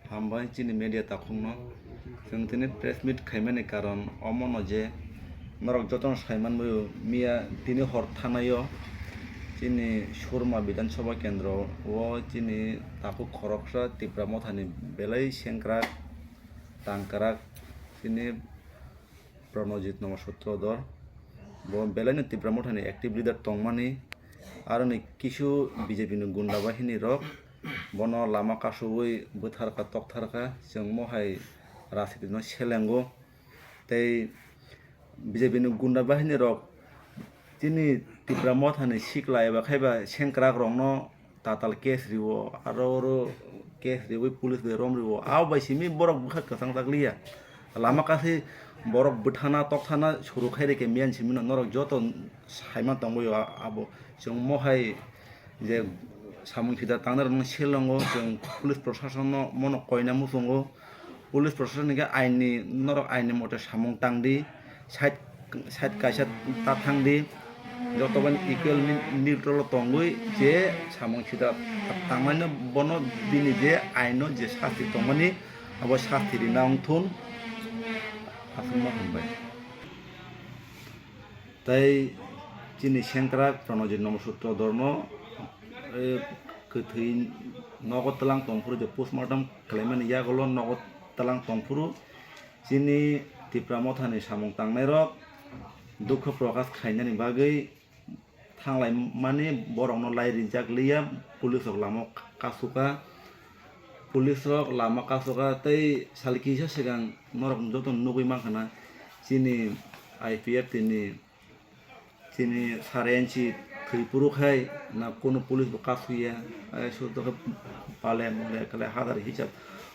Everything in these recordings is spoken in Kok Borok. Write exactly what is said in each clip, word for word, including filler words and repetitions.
Hambai chini media takhukno. Chwng tini press meet khaimani karon omono je norok jotono saimanbaio, miya tini hor thanaio chini Surma Bidhan Sabha Kendro o chini takhuk khoroksa Tipra Mothani belai sengkrak tangkrak chini Pranojit Nomo Sutrodhor. Bo belaino Tipra Mothani active leader tongmani, aroni kisu B J P ni gunda bahini rok bono lama kasugwi bwtharkha toktharkha, chwng mohai rajniti no selengo. Tei B J P ni gunda bahini rok chini Tipra Mothani sikla eba khaiba sengkrak rokno tatal case rio, aro oro case riwi police bai rom rio. Abo bai simi borok bwkha kwchang jak liya. Lama kasi borok bwthana tokthana suru khai rikhe miyan simi no norok joto saiman tongbaio a-, abo. Chwng mohai je samung sida tangnai rokno selongo, chwng police proshasonno mono koina muchungo. Police proshasoni khe aini, norok aini mote samung tangdi, side, side kaisa ta thangdi, joto bai equal ni-, neutral o tongwi je samung sida tangnaino bono bini je aino je sasti tongmani abo sasti rina wngthun. Aswkno hambai. Tei chini sengkrak Pranojit Nomo Sutrodhorno, eh, kwthwi nogo twlang tongphuru je postmortem khlaimani yagulo nogo twlang tongphuru chini Tipra Mothani samung tangnairok dukhu prokash khainani bagwi thanglaimani borokno lai rijak liya, police rok lama kasukha, police rok lama kasukha tei sal kisa swkang norok joto nugwi mankha na chini I P F T ni Chini sir N C thwi phuru khai na kunu police bo kasui ya, ai sudo khe pale mole kale hazar hisab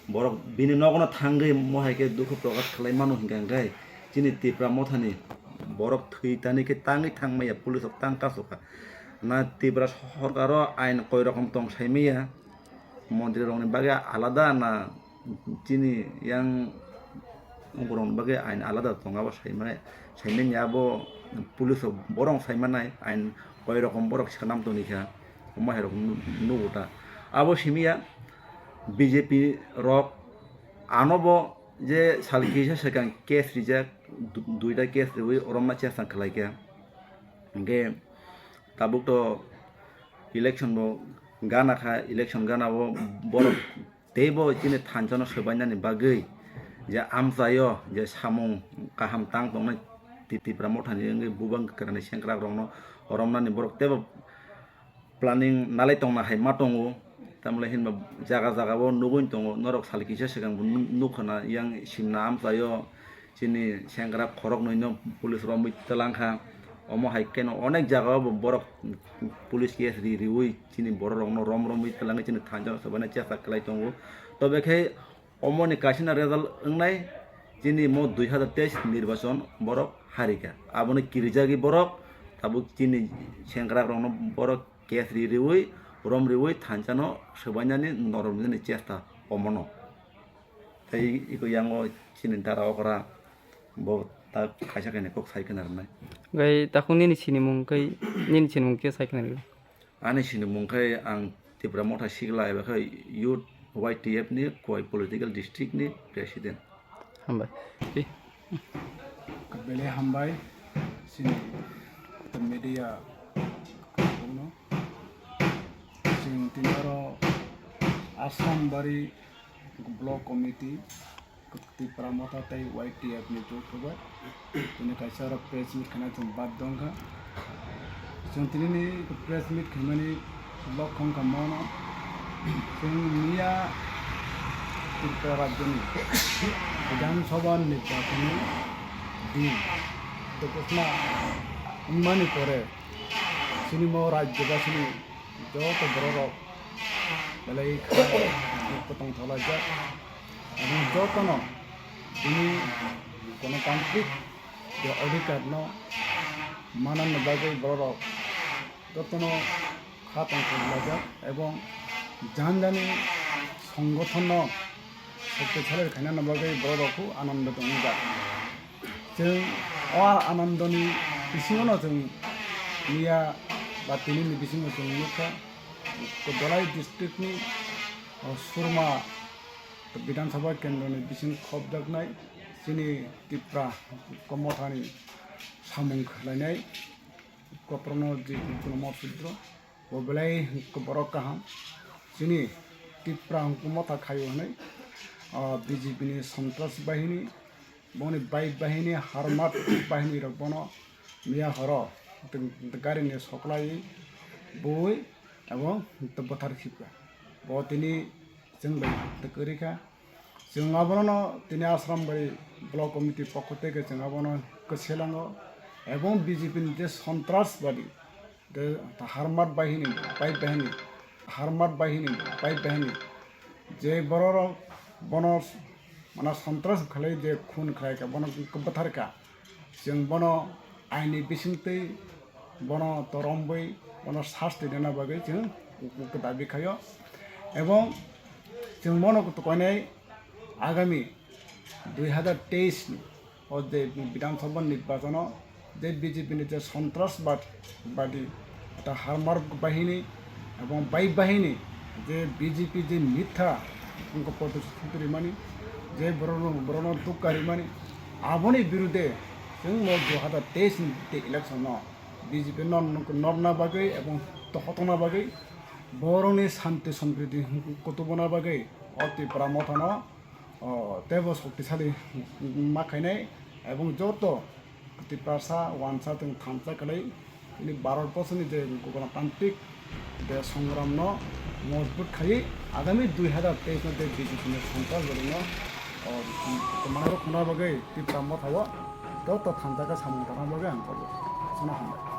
borok bini nogo no thangwi mohai khe dukhu prokash khlai mano hinkha hinkhe chini Tipra Mothani borok thwi tani khe tangwi thangmaya police rok tang kasukha na Tipra sorkar o ain koi rokom tong saimaya. Montri rokni bagwi alada na chini yang ungkurokni bagwi ain alada tongo, abo saimani, saimanya abo police rok borok saimanai ain koi rokom borok swnam tongwi kha, omo hai rok nu-, nugo ta. Abo simi ya B J P rok ano bo je sal kisa swkang case rijak, du-, duita case riwi romna chesang khlai kha. Hinkhe tabuk to election bo gana kha, election gana o borok teibo chini thansa no swbainani bagwi je amchaio je samung kaham tang tongnai Ti-, Tipra Mothani wngwi bubang kwrani sengkrak rokno romnani borok teibo planning nalai tongna hai ma tongo. Tamle hinba jaga jaga o nugwi tongo, norok sal kisa swkang bo nu-, nukha na yang simna amchaio. Chini sengkrak khoroknwi no police romwi twlang kha. Omo hai kheno onek jaga o bo borok police case ri riwi chini borok rokno rom romwi twlangwi chini thansa no swbaina chesta khlai tongo. Tobe khe omoni kaisa no result wngnai chini mo dui hazar teis nirbachon borok harikha. Aboni kirijagwi borok tabuk chini sengkrak rokno borok case ri riwi rom riwi thansa no swbainani norok nini chesta omono. Tei iko yango chini dara okra bo ta kaisa kainwi kok sai khna rwnai. Gai takhuk nini sinimung kai nini sinimung khe sai khna rw. Ani sinimung khai ang Tipra Motha Sikla eba khai Youth Y T F ni Khowai Political District ni President. Hambai. Pi. Belai hambai chini media no. Chwng tini oro Assam bari Block Committee, Tipra Motha tei Y T F ni jothubai. Tini kaisa oro press meet khana chwng bad dongkha. Chwng tini ni press meet khaimani lokhong kha mono. Chwng miya Tripura rajyoni Bidhan Sabha nirbachon ni din. Tei kusma wngmani pore chini mo rajyobasini joto bororok belai kha dukhu tongthok laijak. Aboni jotono bini gonotantrik je odhikarno mananni bagwi bororok jotono kha tongthok laijak ebong jani jani songothonno shoktisali khainani bagwi bororok kho anando tongjak. Chwng o anandoni bisingono chwng miya ba tinini bisingo chwng nukha, Dholai district ni, o, Surma Bidhan Sabha kendroni bising khobjaknai chini Tipra Mothani samung khlainai Koprono je Kuno Motha Sudro, bo belai borok kaham. Chini Tipra Motha khaio hwnwi, ah, B J P ni Sontras Bahini, boni bai bahini, Harmat Bahini rok bono miya horo tw-, tw-, gari ni soklai bui abo tw-, bwthar khipya. Bo tini chwng bai tw-, kwrwi kha. Chwng abono tini Asrambari Block Committee pokho theke chwng abono kwselango, ebong B J P ni je Sontras Badi, je Harmat Bahini, bai bahini, Harmat Bahini, bai bahini, je bororok bono, mana, Sontras khlai je khun khlai kha, bono bwthar kha, chwng bono aini bisingtwi bono torom bui, bono sasti rwna bagwi chwng dabi khaio. Ebong chwng bono koinai agami dui hazar teis ni o je Bidhan Sabha nirbachon o je B J P ni je Sontras Bad-, Badi ta Harmat Bahini ebong bai bahini je B J P je mitha wngkha protest rimani, je borokno, borokno dukha rimani, aboni birude chwng mo dui hazar teis ni election no B J P no norna bagwi ebong tohotongna bagwi borokni santi sampriti kutubuna bagwi o Tipra Mothano, o, teibo shoktisali ma khainai ebong joto Tiprasa wansa tong thansa khlai ini Bharat borsoni je Ganatantik de songram no mojbut khai agami dui hazar teis no de B J P ni Sontras Badi no, o, manarok khuna bagwi Tipra Motha o joto thansa khe samung tangna bagwi ang kobo. Sono hambai.